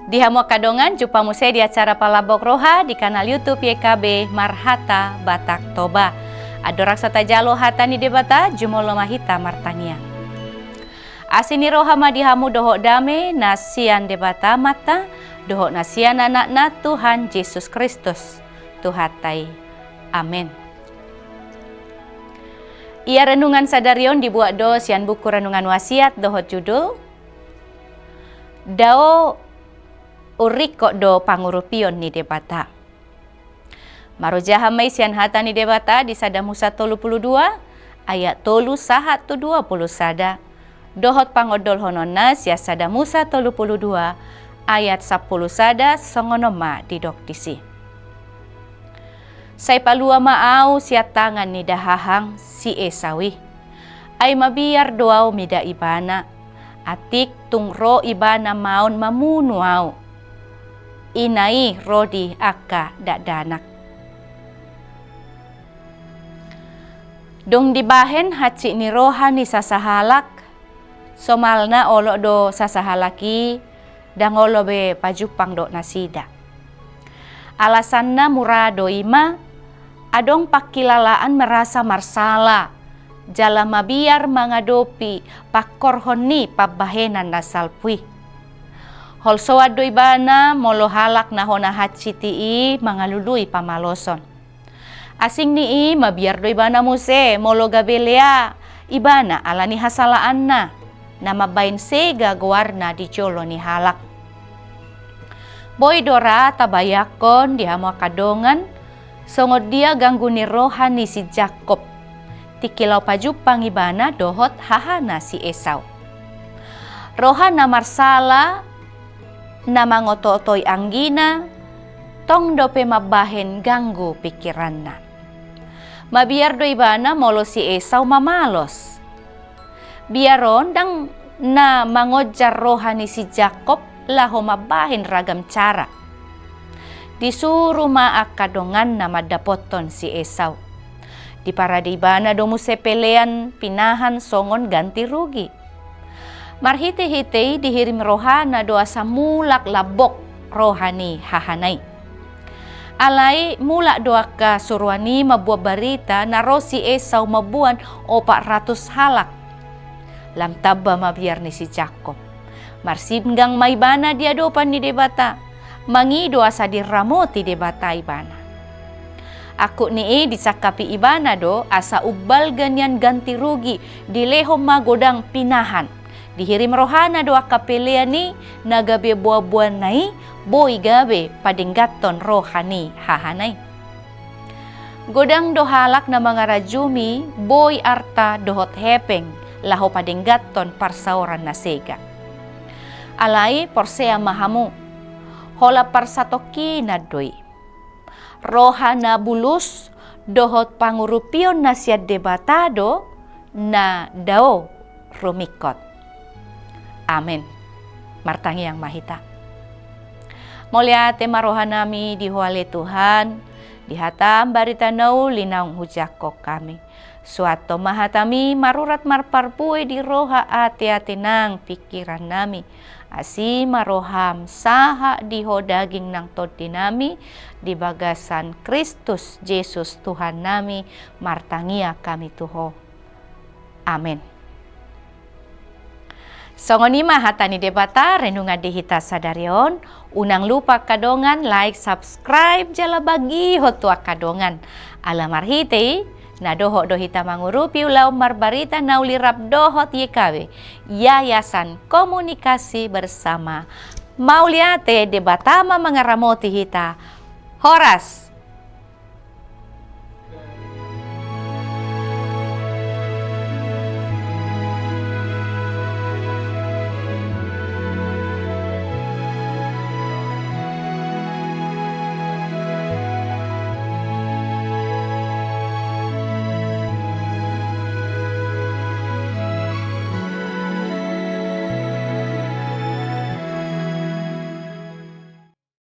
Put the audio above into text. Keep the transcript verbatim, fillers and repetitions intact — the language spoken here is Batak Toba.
Di hamu angka dongan, jumpa muse di acara Palambok Roha di kanal YouTube Y K B Marhata Batak Toba. Andorang so tajalo hata ni Debata, jumolo ma hita martangiang. Asi ni roha ma di hamu dohot dame na sian Debata Amanta dohot na sian Anakna Tuhan Jesus Kristus, Tuhanta i. Amen. Ia renungan sadari on dibuat do sian buku Renungan Wasiat dohot judul Dao Urringkot do Pangurupion ni Debata. Marojahan ma i sian hata ni Debata di Sada Musa tolu pulu dua ayat tolu sahat tu dua pulu sada, dohot pangondolhononna sian Sada Musa tolu pulu dua ayat sampulu sada, songon on ma didok disi. Sai palua ma ahu sian tangan ni dahahang si Esau i. Ai mabiar do ahu mida ibana, atik tung ro ibana maon mamunu ahu. Ina i ro di angka dakdanak. Dung dibahen hansit ni roha ni sasahalak, somalna olok do sasahalak i, ndang olo be pajumpang dohot nasida. Alasanna mura do i ma, adong pangkilalaan merasa marsala, jala mabiar mangadopi pangkorhon ni pambahenan na salpu i. Holsoan do ibana molo halak na hona hansit i mangalului pamaloson. Asing ni i mabiar do ibana muse molo gabe lea ibana ala ni hasalaanna, na mambahen sega goarna di jolo ni halak. Boi do ra tabayangkon di hamu angka dongan, songon dia ganggu ni roha ni si Jakkob, tingki laho pajumpang ibana dohot hahana si Esau. Roha na marsala, na mangotootoi anggina, tong dope mambahen ganggu pingkiranna. Mabiar do ibana molo si Esau mamalos. Biar on ndang na mangonjar roha ni si Jakkob laho mambahen ragam cara. Disuru ma angka donganna mandapothon si Esau. Diparade ibana do muse pelean pinahan songon ganti rugi. Marhitehite i dihirim rohana do asa mulak lambok roha ni hahana i. Alai mulak do angka suruan i mamboan barita na ro si Esau mamboan opat ratus halak. Lam tamba mabiar ni si Jakkob. Marsinggang ma ibana di adopan ni Debata, mangido asa diramoti Debata ibana. Angkup ni i disangkapi ibana do asa umbalga nian ganti rugi, dilehon ma godang pinahan. Dihirim rohana do angka pelean i na gabe boanboanna i boi gabe padengganhon roha ni hahana i. Godang do halak na mangarajumi boi arta dohot hepeng laho padengganhon parsaoran na sega. Alai porsea ma hamu, holan parsatongkinan do i. Roha na bulus dohot pangurupion na sian Debata do na dao rumingkot. Amen. Martangiang ma hita. Mauliate ma rohanami di Ho ale Tuhan, di hatam barita na uli naung hujangkon hami. Suanhon ma hatami marurat marparbue di roha, ateate nang pingkirannami. Asi ma roham sahat di Ho daging nang tondinami, di bagasan Kristus Jesus Tuhannami, martangiang hami tu Ho. Amen. Songon i ma hata ni Debata renungan di hita sadari on. Unang lupa angka dongan like, subscribe, jala bagihon tu angka dongan. Ala marhite i, na dohot do hita mangurupi ulaon marbarita na uli rap dohot Y K B, Yayasan Komunikasi Bersama. Mauliate, Debata ma mangaramoti hita. Horas.